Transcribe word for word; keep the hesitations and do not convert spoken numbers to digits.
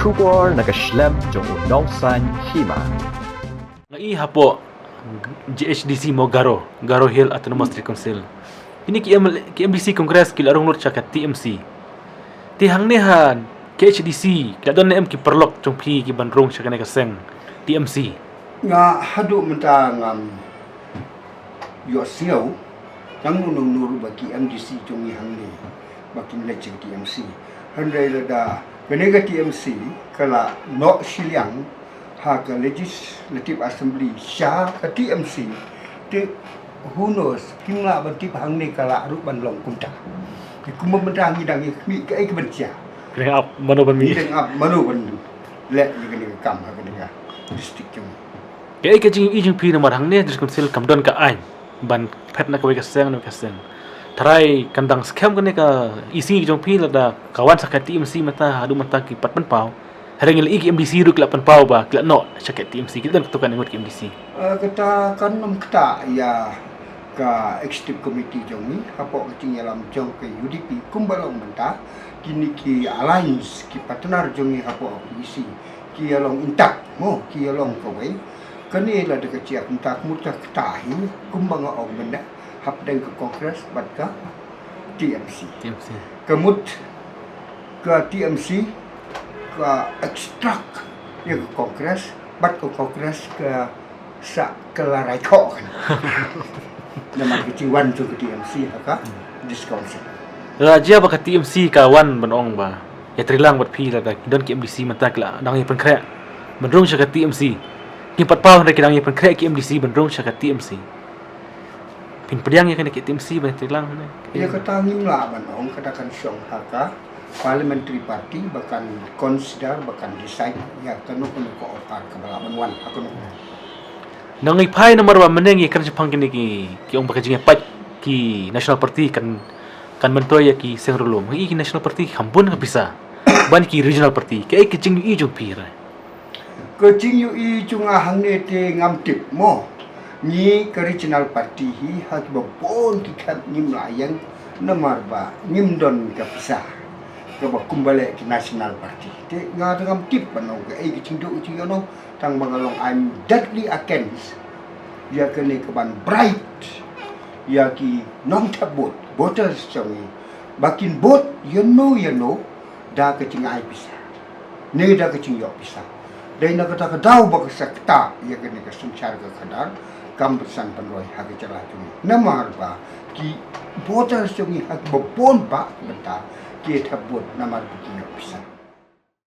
Khubor na ka shlem jong u nongsan hima. Nga i hapoh G H D C mo Garo, Garo Hill Autonomous District Council. Kine ki M L A, ki M D C Congress ki la rung lut sha ka T M C. Te hangne ha G H D C ki la don ne em ki paralok jong phi ki ban rung sha kane ka seng T M C? Nga haduh mynta ngam ïohsngew tang nung nung nur ba ki M D C jong ngi hangne ba kin leit sha T M C. Hynrei lada kane ka T M C ka la noh shiliang ha ka Legislative Assembly sha ka T M C, te who knows, kim lah ban tip hangne ka lah ruh ban long kumta. Te kumba mynta ngi dang ïa khmih kaei ka ban jia. Ngi dang ap mano ban mih. Ngi dang ap mano ban leh ïa kane ka kam ha kane ka district jong ngi. Kaei ka jingïohi jong phi namar hangne District Council kam don ka aiñ ban phet na kawei ka seng na kawei ka seng. Tharai kan dang skhem kane ka E C jong phi lada ka wan sha ka T M C mynta, haduh mynta ki pat pynpaw. Hynrei ngi la i ki M D C ruh ki la pynpaw ba ki la noh sha ka T M C, ki don katto katne ngut ki M D C. Eh, kata kan nym ktah ïa ka executive committee jong ngi hapoh ka jingïalam jong ka U D P kumba long mynta. Kine ki alliance, ki partner jong ngi hapoh ka E C ki ïa long intact mo, ki ïa long kawei. Kane lada ka jia kumta ka mut ka ktah hi kumba nga ong mynne hapdeng ka Congress bad ka T M C. T M C. Ka mut ka T M C ka extract ïa ka Congress bad ka Congress ka sa ka la rai khoh kan. Namar ka jingwan jong ka T M C ha ka District Council. La jia ba ka T M C ka wan ban ong ba ïatreilang bad phi lada ki don ki M D C mynta ki la dang ïa pynkhreh ban rung sha ka T M C. Ki pat paw hynrei ki dang ïa pynkhreh ki M D C ban rung sha ka T M C. Phin pdiang ïa kane ka T M C ban ïatreilang ne? Ïa kata ngim lah ban ong, kata kan shong ha ka parliamentary party ba kan consider, ba kan decide ïa kano kano ka offer kaba lah ban wan ha kano. Nang ngi phai namar ba mynne ngi kren shaphang kine ki, ki ong ba ka jingïapait ki national party kan, kan myntoi ïa ki seng riewlum. Ngi ki national party kham bun ka pisa ban ki regional party. Kaei ka jingïohi jong phi re? Ka jingïohi jong nga hangne te ngam tip mo. Ngi ka regional party hi ha kiba bun ki khmat ngim lah ïeng namar ba ngim don ka pisa kaba kumba leh ki national party. Te nga te ngam tip ban ong kaei ka jingduh ka jingïohnong, tang ba nga long, I'm deadly against ïa kane ka ban bribe ïa ki nongthep vote, voters jong ngi ba kin vote ïano ïano da ka jingai pisa ne da ka jingïoh pisa. Dei na kata ka daw ba ka sa ktah ïa kane ka synshar ka khadar kam pynsan pynroi ha ka jylla jong ngi. Namar ba ki voters jong ngi ha kiba bun bah ki bynta ki ïa thep vote namar ba ki ïoh pisa.